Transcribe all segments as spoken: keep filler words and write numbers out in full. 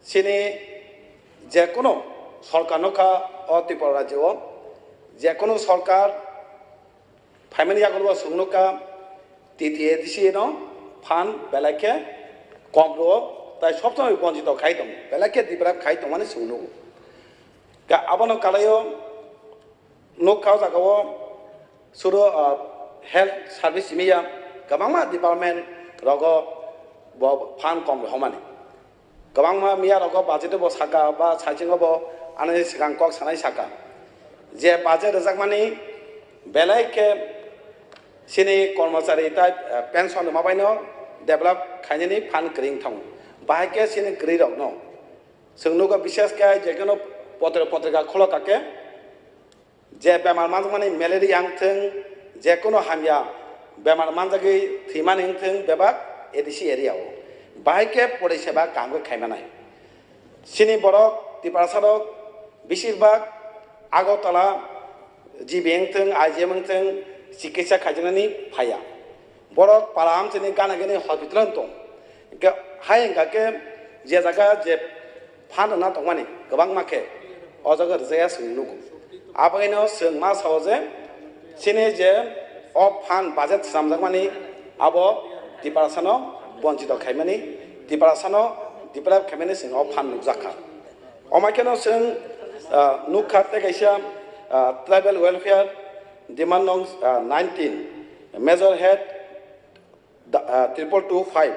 Chini jekunu sorkar nukha o Tripura rajyo o, jekunu sorkar phaimani yagulo chwng nukha T T A D C no phan belai khe kom rwo, tai sob somoi bonchito khai tong, belai khe develop khai tongmani chwng nugo. Ga abono kalaio nukha o jaga o suru, ah, health service simi ya kwbangma department rogo bo phan kom rohormani. Kwbangma miya rogo budget bo saka ba saichung bo ani swkang kok sanai saka. Je budget rwjakmani belai khe chini kormochari tai, ah, pension rwma bai no develop khainani phan kwrwi wng thango. Bahai khe chini kwrwi rok no chwng nugo, bishes khe je kunu potro potrika khulok kha khe je bemar manjakmani malaria wng thung, je kunu hamya bemar manjagwi thwimani wng thung bebak A D C area o, bahai khe poriseba kaham khe khaimanai. Chini borok Tiprasa rok besir bak Agartala G B wng thung, I G M wng thung, chikitsa khaijaknani phaiya. Borok para amchaini gana gini hospital wng tong. Hwnkhe hai wngkha khe je jaga je phan rwna tongmani kwbangma khe o jaga rwjaya chwng nugo. Aboni no chwng ma sao je chini je o phan budget swnamjakmani abo Tiprasano bonchito khaimani, Tiprasano develop khaimani chwng o phan nukjakha. Omai kheno chwng, ah, nukha tei kaisa, ah, tribal welfare demand nong, ah, nineteen, major head, da-, ah, triple two five.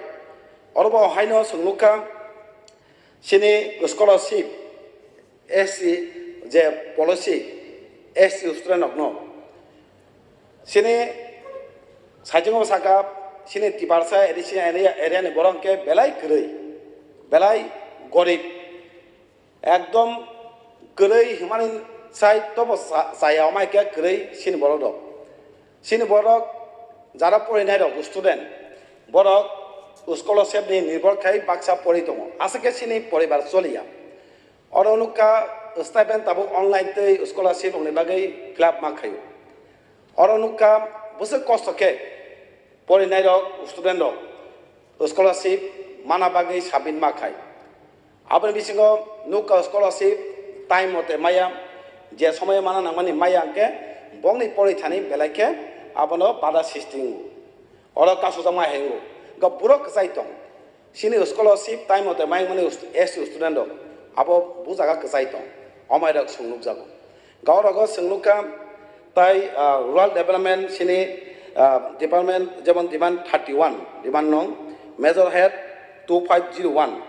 Oro bo haino chwng nukha chini scholarship S C je policy S C student rokno chini saichung saka chini Tiprasa additional area, area ni borok khe belai kwrwi, belai gorib. Ekdom kwrwi hwnmani sai tobo cha-, chaya omai khe kwrwi chini borok rok. Chini borok jara porinai rok student, borok scholarship ni nirbhor khai baksa pori tongo. Aswk khe chini poribar choliya. Oro nukha stipend tabuk online tei scholarship rokni bagwi fill up ma khaio. Oro nukha bwswk kosto khe porinai rok, student rok scholarship mana bagwi submit ma khai. Aboni bisingo nukha scholarship time mote maya, je somoyo mana nangmani maya hwnkhe bongni porithani belai khe abono bada sisti wngo. Oro kasujak ma hengo. Ga borok kwchai tong. Chini scholarship time mote mai mani ust-, S C student rok abo bujaga kwchai tong. Omai rok chwng nukjago. Ga oro go chwng nukha tai, ah, rural development chini, ah, department jemon demand thirty one, demand nong major head two five zero one.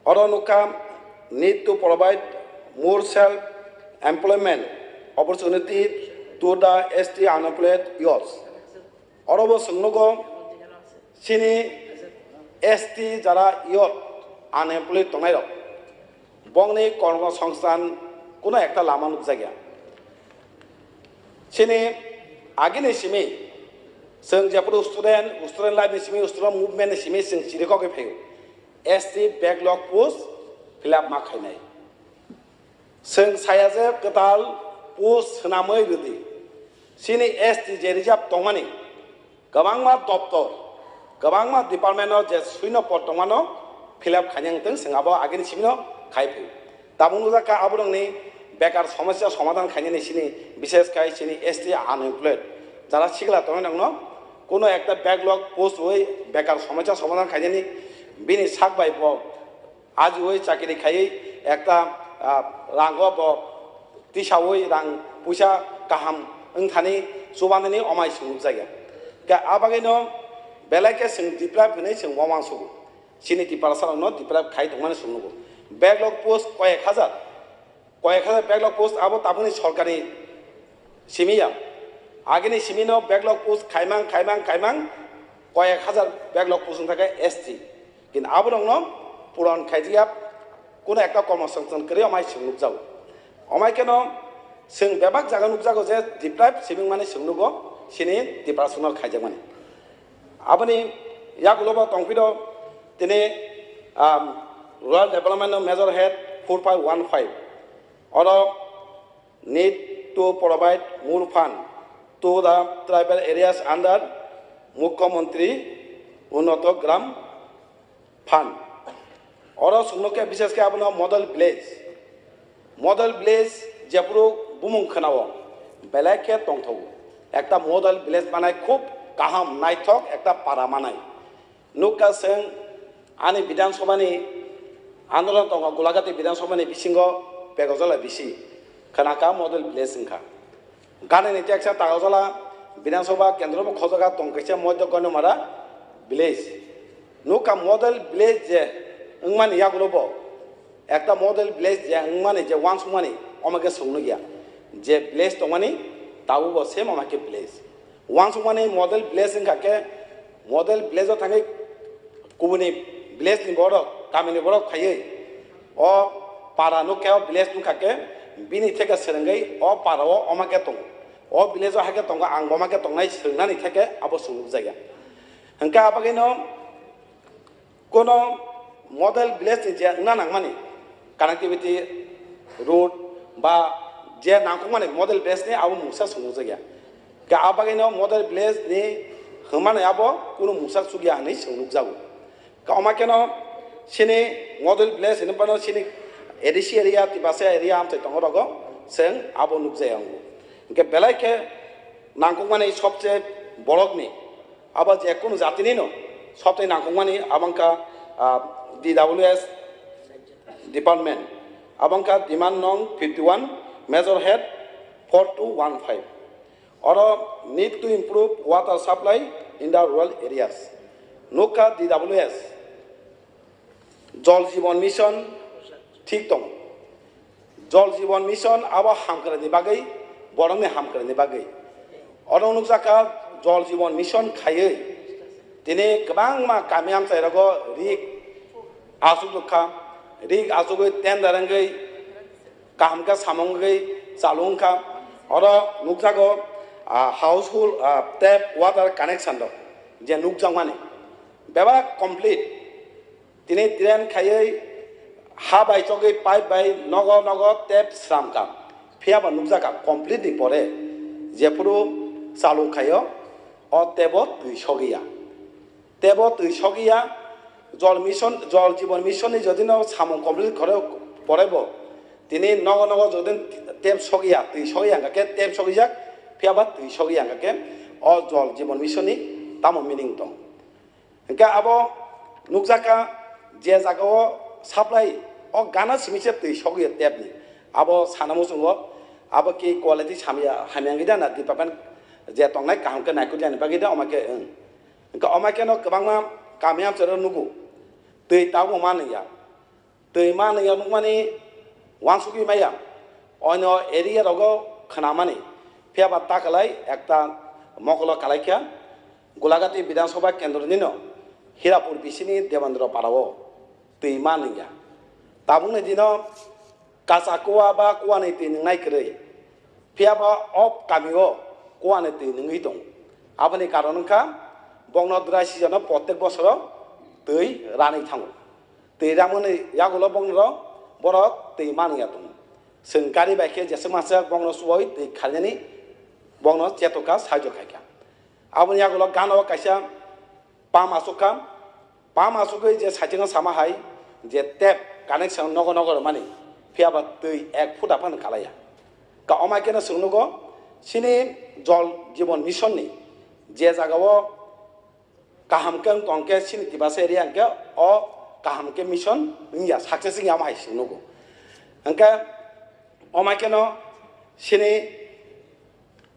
Oro nukha need to provide more self employment opportunity to the S T unemployed youths. Oro bo chwng nugo chini S T jara youth unemployed tongnai rok, bongni kormo songsthan kuno ekta lama nukjakya. Chini agini simi chwng jephuru student, student life ni simi, student movement ni simi chwng chirikogwi phaio S T backlog post fill up ma khainai. Chwng saya je kwtal post swnamwi rwdi. Chini S T je reserve tongmani kwbangma doptor, kwbangma department o je suino por tongmano fill up khainai wngtong, chwng abo agini simino khai phaio. Tabuk nukjakha aborokni bekar somosya somadhan khainani chini, bishes khai chini S T unemployed jara sikla tongnai rokno kuno ekta backlog post oi bekar somosya somadhan khainani bini sak bai bo ajiui chakiri khaiwi ekta, ah, rango bo tisaui rang puisa kaham wngthani chubanani omai chwng nukjakya. Khe abagwino belai khe chwng develop hinwi chwng uansukgo. Chini Tiprasa rokno develop khai tongmani chwng nugo. Backlog post koyek hajar, koyek hajar backlog post abo tabukni sorkarni simi ya. Agini simino backlog post khaimang, khaimang, khaimang, koyek hajar backlog post wngkha khe S T. Kintu aborokno puron khaijak ya, kuno ekta kormosongsthan kwrwi omai chwng nukjago. Omai kheno chwng bebak jaga nukjago je deprive sibing mani chwng nugo, chini Tiprasano khaijakmani. Aboni yagulo bo tongphiro tini, um, rural development no major head four five one five. Oro need to provide more fund to the tribal areas under Mukhyamantri Unnato Gram Fund. Oro chwngno khe bises khe abono model village. Model village jephuru bumung khwnao belai khe tongthogo. Ekta model village manai khub kaham naithok ekta para manai. Nukha chwng ani Bidhan Sabhani andolon tongo, Golagati Bidhan Sabhani bisingo Pegojala bisi khwnakha model village wngkha. Ganani teksa Tagojola Bidhan Sabha kendro bo khojaga tong kaisa Modhya Gondamara village. Nukha model village je wngmani yagulo bo ekta model village je wngmani je wansukmani omo khe chwng nukya. Je village tongmani tabuk bo same omo khe village. Wansukmani model village wngkha khe model village o thangwi kubuni village ni borok, kamini borok phaiwi o para nukha, o village nukha khe bini theke swrwngwi o para o omo khe tongo. O village o hai khe tongo, ang bo omo khe tongnai swrwngnani theke abo chwng nukjakya. Hwnkhe abagwino kono model village ni je wngna nangmani connectivity, road ba je nangkukmani model village ni abo mungsa chwng nukjakya. Hwnkhe abagwino model village ni hwnmani abo kunu mungsa chukya hinwi chwng nukjago. Omo kheno chini model village hinwi phano chini A D C area, Tiprasa area amchai tongo rogo, chwng abo nukjaya wngo. Hwnkhe belai khe nangkukmani sobse borokni abo je kunu jatini no sobse nangkukmani abo wngkha, ah, D W S department. Abo wngkha demand nong fifty one, major head four two one five. Oro need to improve water supply in the rural areas. Nukha D W S, Jal Jeevan Mission thik tongo. Jal Jeevan Mission abo hamkraini bagwi, borokni hamkraini bagwi. Oro nukjakha Jal Jeevan Mission khaiwi tini kwbangma kami amchairogo rik achukjak kha, rik achugwi tender wngwi kaham khe samung wngwi chalu wngkha. Oro nukjago, ah, household, ah, tap water connection rok je nukjakmani bebak complete. Tini drain khaiwi ha bai chogwi pipe bai nogo nogo tap sramkha. Phiyaba nukjakha complete ni pore jephuru chalu khaio o tap o twi sogwi ya. Tap o twi sogwi ya. Jal Mission, Jal Jeevan Mission ni jodi no samung complete khore pore bo tini nogo nogo jodi tap sogwi ya, twi sogwi ya hwnkha khe tap sogwi jak, phiyaba twi sogwi ya hwnkha khe o Jal Jeevan Mission ni tamo meaning tong? Hwnkhe abo nukjakha je jaga o supply o gana simi se twi sogwi ya tap ni. Abo sana muchungo abo ki quality samya hamya wngwi da na department je tongnai kaham khe naikukya ni bagwi da omo khe wng. Hwnkhe omo kheno kwbangma kami amchairo nugo twi tabuk manliya. Twi manliya nukmani wansugwi maya. Oino area rogo khwnamani. Phiyaba takalai ekta mokolo kalaikha. Golagati Bidhan Sabha kendro nino Hirapur bisini Debendra Parao twi manliya. Tabukni dino kacha kuwa ba kuwani twi nwngnai kwrwi. Phiyaba o kamio kuwani twi nungwi tongo. Aboni karon wngkha bokno dry season-o protek bosoro twi ranwi thango. Twi ramani yagulo bokno borok twi manwi ya tongo. Chwng gari bai khe jeswk masa bokno chubai twi khainani bokno chetokha saijo khaikha. Aboni yagulo gana o kaisa pump aswk kha. Pump aswkgwi je saichung sama hai je tap connection nogo nogo rwmani, phiyaba twi ek futa phano kalaiya. Ka omo kheno chwng nugo chini Jal Jeevan Mission ni je jaga o kaham khe wng tong khe chini Tiprasa area hwnkhe o kaham khe mission wngya, success wngya omo hai chwng nugo. Hwnkhe omo kheno chini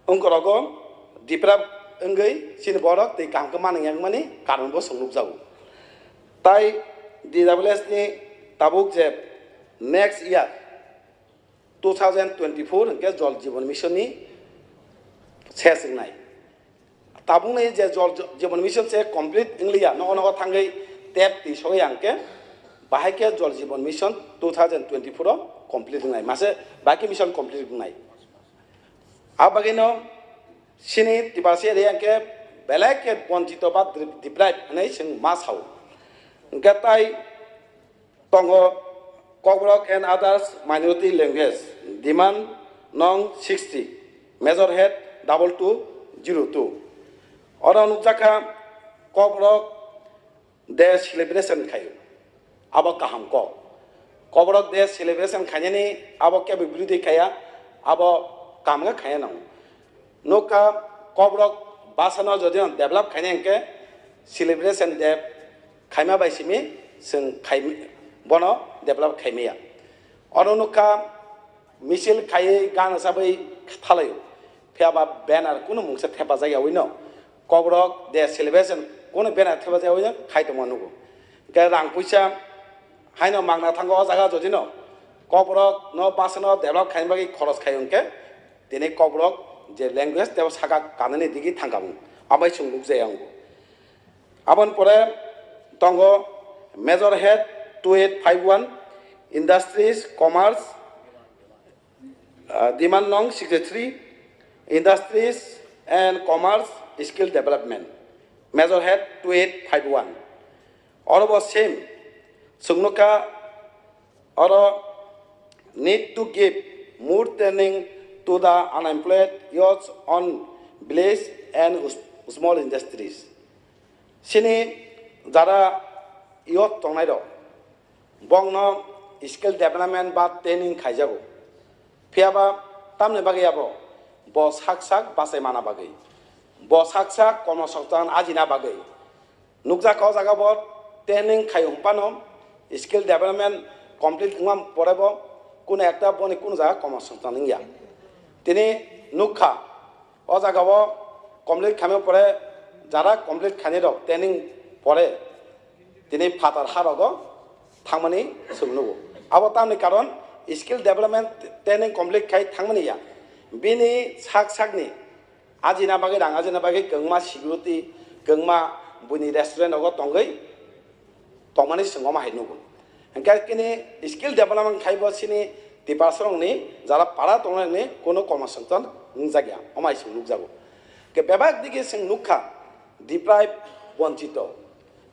wngkorogo develop wngwi chini borok tei kaham khe manwi wngmani karon bo chwng nukjago. Tai D W S ni tabuk je next year two thousand twenty-four hwnkhe Jal Jeevan Mission ni ses wngnai. Tabukni je Jal Jeevan Mission se complete wngliya, nogo nogo thangwi tap twi sogwi ya hwnkhe bahai khe Jal Jeevan Mission two thousand twenty-four o complete wngnai, mase baki mission complete wngnai. A bagwino chini Tiprasa area hwnkhe belai khe bonchito ba deprive hwnwi chwng ma sao. Hwnkhe tai tongo Kokborok and others minority language, demand nong sixty, major head double two zero two. Oro nukjakha Kokborok day celebration khaio. Abo kaham kok. Kokborok de celebration khainani abo kebo birodhi khaya, abo kaham khe khaiya nango. Nukha, Kokborok bwsano jodi no develop khaina hwnkhe celebration de khaima bai simi chwng khai, bono develop khaimaya. Oro nukha, misil khaiwi gana chabwi thalaio. Phiya ba banner kunu mungsa thepajak yaui no. Kokborok de celebration kunu banner thepajak yaui no khai tongma nugo. Hwnkhe rang puisa haino mangna thango o jaga jodi no. Kokborok no bwsano develop khaina bagwi khoros khai hwnkhe tini Kokborok je language tebo saka kanani digi thangkha bung. Abai chwng nukjaya wngo. Aboni pore tongo Major Head two eight five one, Industries, Commerce, uh, Demand Nong sixty-three, Industries and Commerce Skill Development, Major Head two eight five one. Oro bo same, chwng nukha, oro need to give more training to the unemployed youths on village and s-, small industries. Chini jara youth tongnai rok, bongno skill development ba training khaijago. Phiya ba tamni bagwi abo? Bo sak sak bachai mana bagwi, bo sak sak kormosongsthan ajina bagwi. Nukjakha o jaga bo training khai hwnphano skill development complete wngma pore bo kuno ekta boni kuno jaga kormosongsthan wngya. Tini nukha o jaga o complete khaima pore jara complete khainai rok training pore tini phatar ha rogo thangmani chwng nugo. Abo tamni karon skill development training complete khai thangmani ya. Bini sak sakni ajina bagwi, rang ajina bagwi kwbangma security, kwbangma buini restaurant rogo tongwi tongmani chwng omo hai nugo. Hwnkhe kini skill development khai bo chini Tiprasarokni jara para tongnani kunu kormosongsthan wngjakya, omo hai chwng nukjago. Hwnkhe bebak digi chwng nukha deprive, bonchito.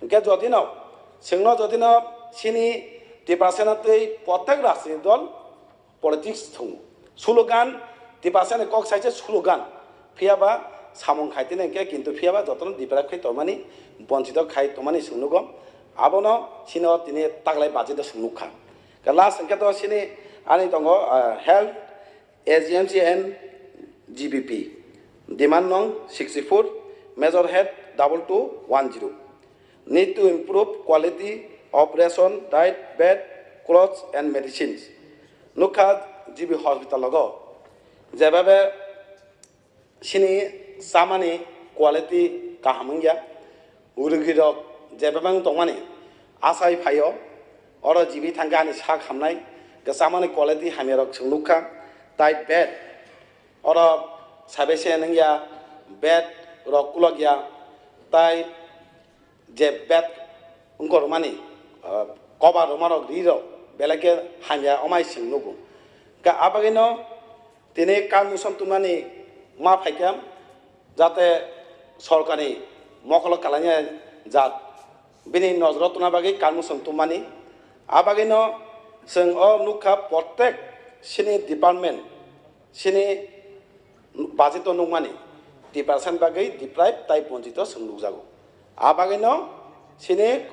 Hwnkhe jodino chwngno jodino chini Tiprasano twi protek rajniti dol politics thung. Slogan, Tiprasani kok saise slogan. Phiya ba samung khai tini hwnkhe kintu phiya ba jotono deprive khai tongmani, bonchito khai tongmani chwng nugo. Abono chini o tini taklai budget o chwng nukha. Ke last hwnkhe to chini ani tongo, ah, health, A G M C and G B P. Demand nong sixty-four, Major Head double two one zero. Need to improve quality of ration, diet, bed, clothes and medicines. Nukha G B hospital logo jebebe chini chamani quality kaham wngya, rugirok jebebe wng tongmani achai phaio, oro G B thangkhe ani sak hamnai, ke chamani quality hamyarok chwng nukha, tai bed, oro sabe se wngya, bed rok kulokya, tai je bed wngkor mani, ah, kobar rwma rok ri rok belai khe hamya omai chwng nugo. Ka abagino tini kalmuson tumnani ma phaikha jate sorkarni mokolo kalainai jat bini nojoro tuna bagwi kalmuson tummani. Abagino chwng o nukha protek chini department chini budget o nukmani depression bagwi deprive tai bonchito chwng nukjago. A bagwino chini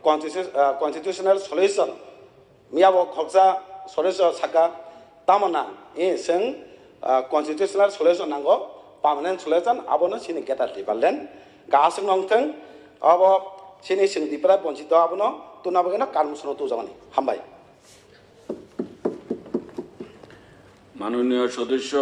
constitu-, ah, constitutional solution, miyabo khoroksa solution saka, tamo nang, e, chwng, ah, constitutional solution nango, permanent solution, abono chini greater Tipraland ga aswk nong thwng, abo chini chwng deprive bonchito abono tuna bagwino kalmusono tujagani. Hambai. মাননীয় সদস্য।